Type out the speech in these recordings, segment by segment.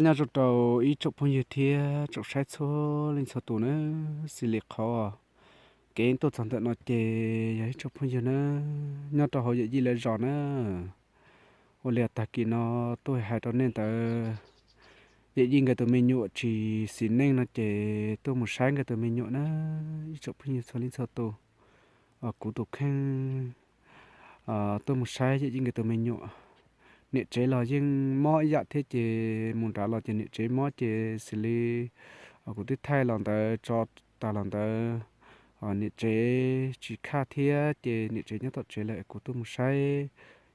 Nyob zoo rau ib tsoom phooj ywg thiab tsoom saib txhua leej txhua tus na, xws li qhov kev tuaj txog ntawm no ces yog ib tsoom phooj ywg na, nyob rau hauv yawm yij lawv zos na. Ua li tag kis no tuaj hais rau nej ntawd, yawm yij nkawd tus me nyuam tsis xis neej no ces tuaj mus saib nkawd tus me nyuam na, ib tsoom phooj ywg txhua leej txhua tus. Kuv tus kheej tuaj mus saib yawm yij nkawd tus me nyuam. Niam tsev los yeej mob ib yam thiab ces mus nrad los ces niam tsev mob ces xws li kuv twb thaij los ntawd tso tas los ntawd, niam tsev tsis khaj thiab ces niam tsev nyob tom tsev lawm, kuv tuaj mus saib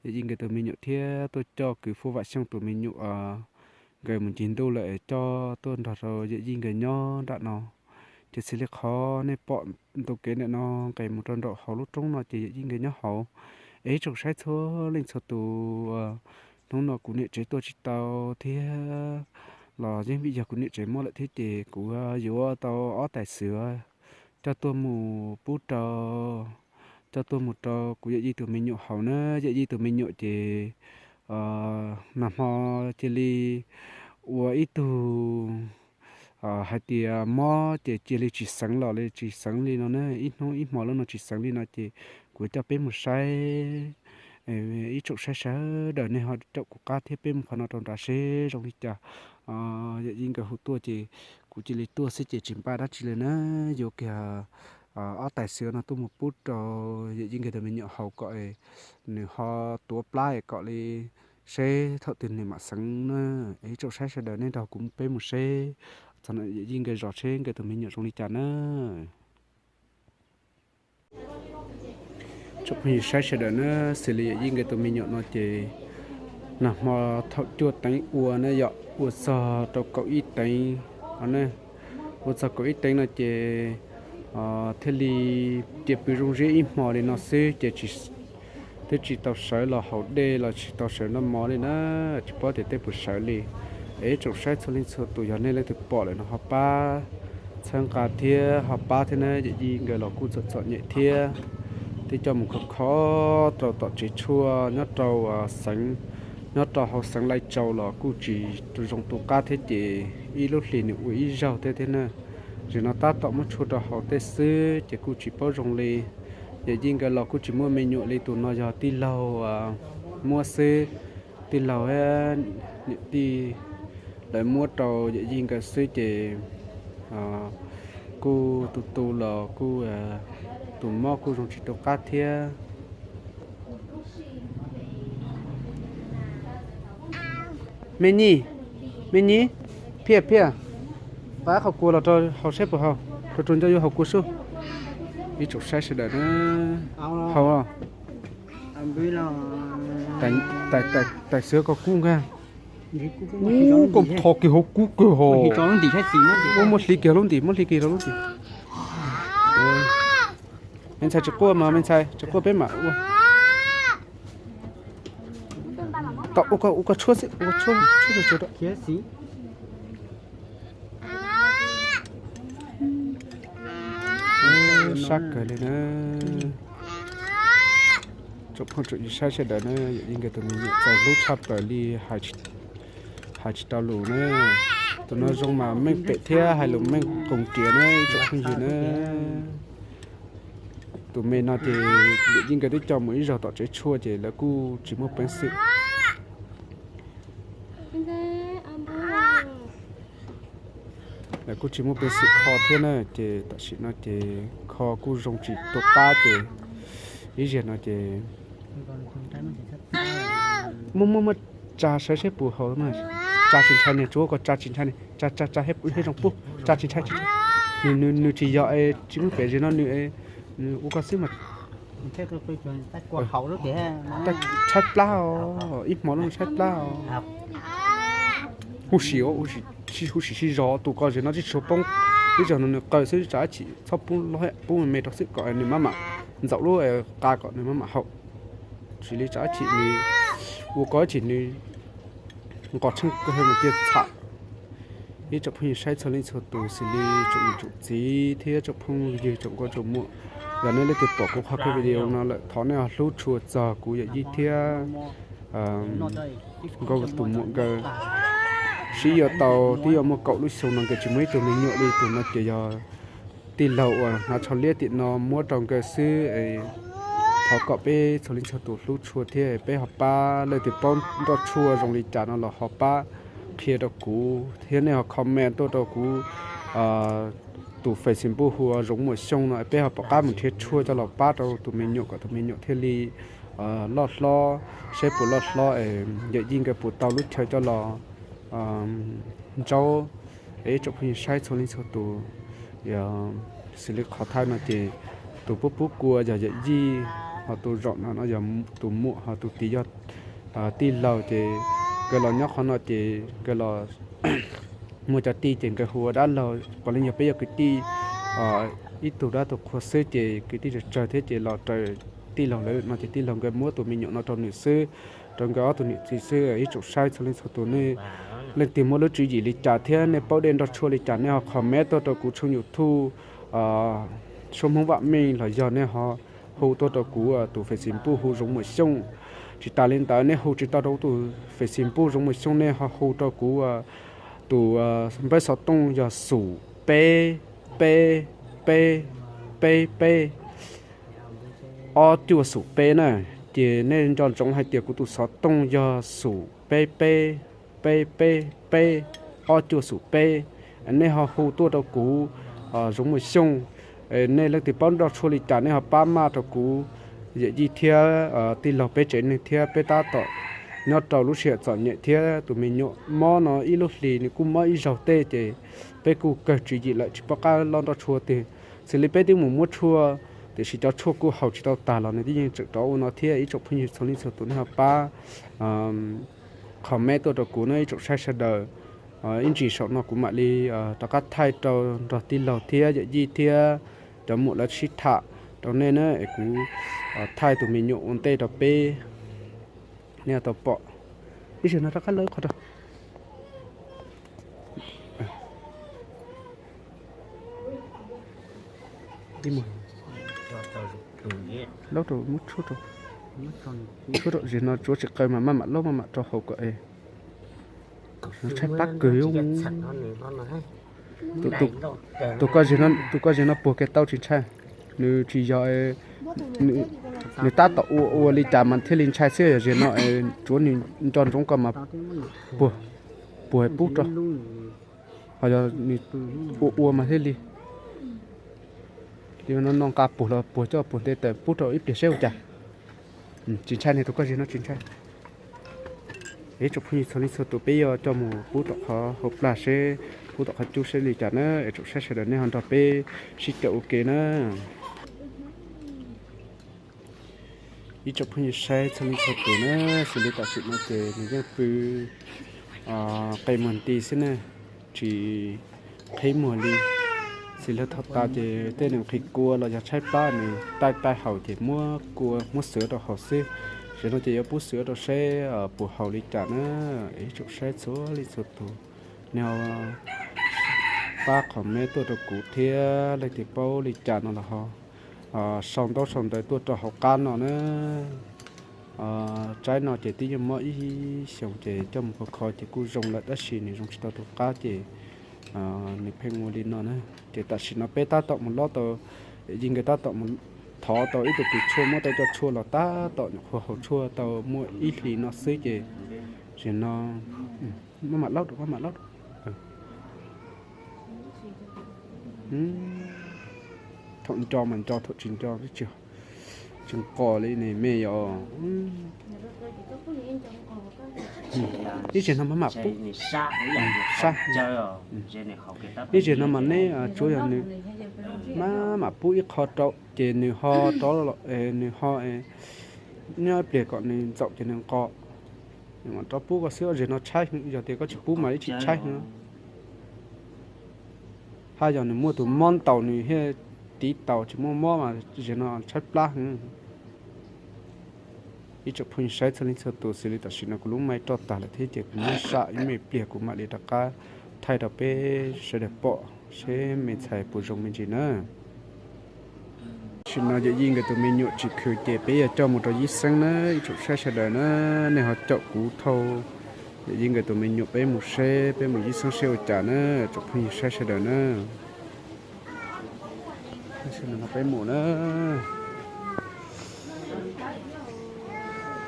yawm yij nkawd tus me nyuam thiab tuaj coj kwv Fuab Vam Xyooj tus me nyuam nkawd mus ncig ntuj lawm es coj tuaj nrog rau yawm yij nkawd nyob nram no. Ces xws li qhov nej pom ntu kev ntawm no nqes mus rau nraum hauv lub roob no ces yawm yij nkawd nyob hauv. Es ib tsoom saib txhua leej txhua tus, hnub no kuv niam tsev tuaj tsis tau thiab los yeej vim yog kuv niam tsev mob lawm thiab ces kuv yuav tau ob tais xwm coj tuaj mus pub rau, coj tuaj mus rau kuv yawm yij tus me nyuam haus na. Yawm yij tus me nyuam ces nag hmo cia li ua ib tug hais tias mob ces cia li tsis xeev los li, tsis xeev li no na, ib hnub ib hmo lub no tsis xeev li no ces kuv coj peb mus saib. Ib tsoom saib sawv daws nej ho caum kuv qab thiab peb mus qhov no rau nrad seb zoo li cas. Yawm yij nkawd hu tuaj ces kuv cia li tuaj xwb ces tsis npaj dab tsi li na. Yuav kiag ob tais xwm no tuaj mus pub rau yawm yij nkawd tus me nyuam haus kom nws ho tuav plab kom li seb thaum twg nws mam xeev na. Ib tsoom saib sawv daws nej nrog kuv peb mus seb txog yawm yij nkawd zos seb nkawd tus me nyuam zoo li cas na. Tsoom phooj ywg saib sawv daws na, xws li yawm yij nkawd tus me nyuam no ces nag hmo thaum cuaj teev ua na yom, ua txog rau kaum ib teev, ua txog kaum ib teev no ces thiaj li cia pw zoo ziab ib hmo li no xwb ces twb tsis tau sawv los haus dej los tsis tau sawv noj mov li na, tsis paub tias tej puas sawv li. Es ib tsoom saib txhua leej txhua tus yog nej leej twg pom lawm no ho pab txhawb nqa thiab ho pab thiab na, yawm yij nkawd los kuj txom txom nyem thiab. Twb coj mus khov kho rau tom tsev tshuaj nyob rau xeev, nyob rau hauv xeev Laij Tsau los kuj tsis zoo tu qab thiab ces ib lub hlis nws ua ib zaug thiab thiab na. Zaum no tab tom muab tshuaj rau haus tej xwb ces kuj tsis paub zoo li. Yawm yij nkawd los kuj tsis muaj me nyuam li, tus no yog tij laug muab xwb, tij laug niam tij lawv muab rau yawm yij nkawd xwb ces kuj tu tu los kuj tus mob kuj zoo tsis tu qab thiab. Me nyij, me nyij, phiaj phiaj, pab qhov kua los rau haus seb puas haus, rau rau nco yuav haus kua sub. Ib tsoom saib sawv daws na, haus. Tais xwv ko kub nka, koj tho kiag hauv kub kawg ho. Muab hliv kiag lub ntim, muab hliv kiag rau lub ntim. Me ntxhais tsis quaj mas me ntxhais tsis quaj peb mam ua. Tom ua koj, ua koj tshuab xwb, ua tshuab, tshuab tshuab tshuab. Sab kawg li na. Tsoom phooj tsoom ywg saib sawv daws na, yawm yij nkawd tus me nyuam txaus hlub tshaj plaws li, hais tsis tau lus na. Tus no zoo mas meej pem thiab hais lus meej qoos riam na ib tsoom phooj ywg na. Tus me no ces yawm yij nkawd twb coj mus ib zaug tom tsev tshuaj ces lawv kuj tsis muaj peev xwm, lawv kuj tsis muaj peev xwm kho thiab na, ces tam sim no ces kho kuj zoo tsis tu qab ces ib zaug no ces muab muab muab tsa sawv seb puas haus, tsa tsis ntshai niag tsuav ko, tsa tsis ntshai, tsa tsa tsa thiaj zoo pub, tsa tsis ntshai, tsis ntshai. Nws nws tsis yog es tsis muaj pem zem no nws ua koj xwb mas. Tshaib plab os, ib hmo no tshaib plab os. Huv si, huv si sib zog tus ko zem no tsis tshua poob, ib zaug no nws qaws xwb, tsa dab tsi txhob pub, pub me me rau xwb kom nws maj mam ntxaum lub qa kom nws maj mam haus. Tsis li tsa dab tsi nws ua ko dab tsi nws nqos tsheej kawg mas cia txham. Ib tsoom phooj ywg saib txhua leej txhua tus xws li tsoom niam tsoom txiv thiab tsoom phooj ywg tsoom nkauj tsoom muam, yog nej leej twg pom kuv qhov video no lawm thov nej ho hlub tshua txog kuv yawm yij thiab nkauj tus muam nkawd. Sib yuav tau twb yuav muaj kaum lub xyoo no nkawd tsis muaj ib tug me nyuam li. Tus no ces yog tij laug uas hnav tsho liab tim no muab rau nkawd xwb. Thov kom peb txhua leej txhua tus hlub tshua thiab peb ho pab, leej twg paub nroj tshuaj zoo li cas no los ho pab qhia rau kuv thiab nej ho comment tuaj rau kuv tus Facebook hu ua Zoov Muas Xyooj no, peb ho pom qab mus nrhiav tshuaj coj los pab rau tus me nyuam kom tus me nyuam thiaj li loj hlob, saib puas loj hlob, yawm yij nkawd puas tau lub chaw coj los ntsaub. Ib tsoom phooj ywg saib txhua leej txhua tus, xws li qhov thaij no ces tus pub pub kua yog yawm yij, ho tus zaum no no yog tus muam, ho tus tid yog tij laug. Ces nkawd los nyob qhov no ces nkawd los muaj cov tij ces nkawd hu ua dab laug, puav leej yog peb yog kwv tij. Ib tug dab tug qhua xwb ces kwv tij tsawg tsawg thiab ces los raws tij laug lawv no ces tij laug nkawd muab tus me nyuam no rau nws xwb, rau nkawd ob tug niam txiv xwb. Ib tsoom saib txhua leej txhua tus, nej leej twg muaj lub tswv yim li cas thiab nej paub dej nroj tshuaj li cas nej ho comment tuaj rau kuv tshooj YouTube Suab Hmoob Vam Meej los yog nej ho hu tuaj rau kuv tus Facebook hu Zoov Muas Xyooj. Tsis tas li ntawd nej hu tsis tau rau tus Facebook Zoov Muas Xyooj nej ho hu rau kuv tus npawb xov tooj yog xum peb peb peb peb peb ob cuaj xum peb na. Ces nej nco ntsoov hais tias kuv tus xov tooj yog xum peb peb peb peb peb ob cuaj xum peb. Nej ho hu tuaj rau kuv Zoov Muas Xyooj. Nej leej twg paub nroj tshuaj li cas nej ho pab maj rau kuv yawm yij thiab tij laug peb tsev neeg thiab peb tab tom nyob rau lub sij hawm txom nyem thiab tus me nyuam mob no ib lub hlis nws kuj mob ib zaug tej ces peb kuj kawg tswv yim lawm tsis paub qab loj nroj tshuaj twg. Xws li peb twb mus muab tshuaj, tiam sis cov tshuaj kuj haus tsis tau tag los nws twb yeej tseem rov ua no thiab. Ib tsoom phooj ywg txhua leej txhua tus nej ho pab comment tuaj rau kuv na ib tsoom saib sawv daws. Ib ntsis saum no kuv mam li rov qab thaij rau nrog tij laug thiab yawm yij thiab cov muam lawv sib tham rau nej na es kuv thaij tus me nyuam ua ntej rau peb nej tau pom. Ib zaug no rov qab laub qhov rau laub rau muab tshuab rau, tshuab rau zim no tsuav tsis qaws mas maj mam laub maj mam rau hauv kom es tshaib plab kawg. Tus koj zim no puag kiag tau tsis ntshai, nws tsis yog, nws tab tom ua ua li cas mas thiaj li ntshai xwb, yog zim no tsuav nws nco ntsoov koj mas puag, puag pub rau, ho yog nws ua ua mas thiaj li, li no no nqa puag los puag coj puag nte tawm pub rau ib pliag seb ua cas. Tsis ntshai, niag tus koj zim no tsis ntshai. Ib tsoom phooj ywg txhua leej txhua tus, peb yuav coj mus pub tom qhov hauv plag seb, pub tom qhov cub seb li cas na es tsoom saib sawv daws nej ho nrog peb sib caum ua ke na. Ib tsoom phooj ywg saib txhua leej txhua tus na, xws li tam sim no ces nws yeej pw qe muag nti xwb ne, tsis qhib muag li. Xws li thaum tas ces tej nws nqhis kua los yog tshaib plab nws taij taij haus ces muab kua muab xwv rau haus xwb. Tam sim no ces yuav pub xwv rau seb puas haus li cas na. Ib tsoom saib txhua leej txhua tus, nej pab comment tuaj rau kuv thiab leej twg paub li cas no los ho sau ntaub sau ntawv tuaj rau hauv qab no na. Tsaib no ces twb yeej mob ib xyoos ces coj mus kho kho ces kuj zoo lawm tab sis nws zoo tsis tau tus qab ces nws pheej ua li no na. Ces tam sim no peb tab tom mus lob tau, yij nkawd tab tom mus thov tau ib tug tus tshuaj muab tau cov tshuaj los tab tom nyuam qhuav haus tshuaj tau muaj ib hlis no xwb ces, ces no maj mam laub rau, maj mam laub rau. Thaum nco mas nco, thaum tsis nco twb tsis, tsis nqos li ne me yom. Ib zaug no maj mam pub, sab, ib zaug no mas neb tsuav yog nws maj mam pub ib qho rau ces nws ho rov, nws ho nyob ib pliag kom nws ntxaum ces nws nqos. Nws mam rov pub koj xwb, zaum no tshaib heev, yog tias koj tsis pub mas ib tsam tshaib heev. Hab yog nws muaj tus mob ntaus nws thiaj tiv taus, tsis muaj mob mas zaum no tshaib plab heev. Ib tsoom phooj ywg saib txhua leej txhua tus, xws li tam sim no kuv lub maiv roj tag lawm thiab ces kuv muab sam ib me pliag kuv mam li rov qab thaij rau peb sawv daws pom seb me ntxhais puas zoo me ntsis na. Tam sim no yawm yij nkawd tus me nyuam tsis khwv ces peb yuav coj mus rau yib xeeb na, ib tsoom saib sawv daws na, nej ho caum kuv thauj Yeej nkawd tus me nyuam peb mus seb, peb mus ib xeeb seb ua cas na, tsoom phooj ywg saib sawv daws na. Peb mus na.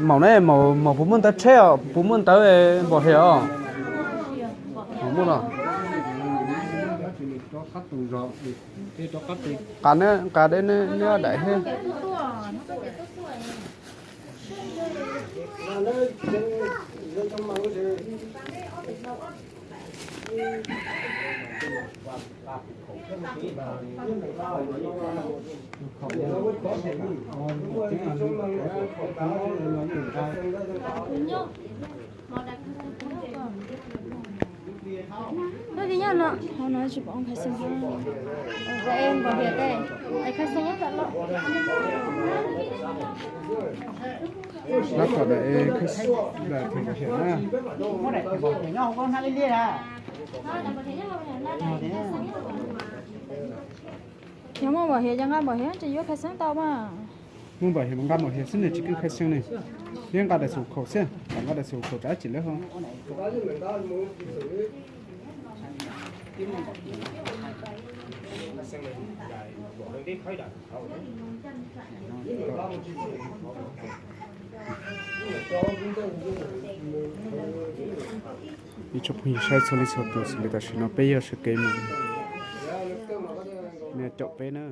Maum ne, maum puas muaj ntawv tsheb os, puas muaj ntawv npam hias os? Maum muaj los? Nqa, nqa deb neb ob daim thiab. Koj nyob no, no tsis pom khai xeem, npam hias, khai xeem nyob tom no. Lab tom no, khai xeem npam hias na. Yog muaj npam hias ces nqa npam hias, tsis yuav khai xeem tau mas. Muaj npam hias mas nqa npam hias xwb, nws tsis kheev khai xeem ne. Yeej nqa daim xu khaum xwb, nqa daim xu khaum tsam tsis lawv ho. Ib tsoom phooj ywg saib txhua leej txhua tus xws li tam sim no peb yog sawv kev mus, nws caum peb na.